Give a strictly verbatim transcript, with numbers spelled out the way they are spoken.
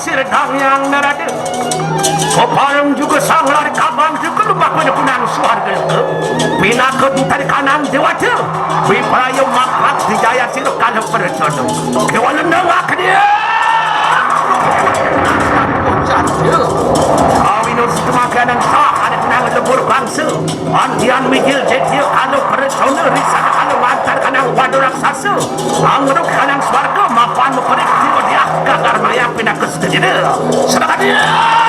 Sir Dangyang Narada. Papareng juga sanglar kabang juga lumbak pada punang suarga. Pinaka duta kanang dewata. Wipraya maklak dijaya sira kala percana. Dewa lendeng akdia. Awinur setemaganan sah ada kenang lembur bangsa. Antian mijil jetia kala percana risana kala mantar kanang wadu raksasa. Angruk kanang swarga mapan meperik jiwa diah gagar mayang pinaka setedina. Sedangkan dia.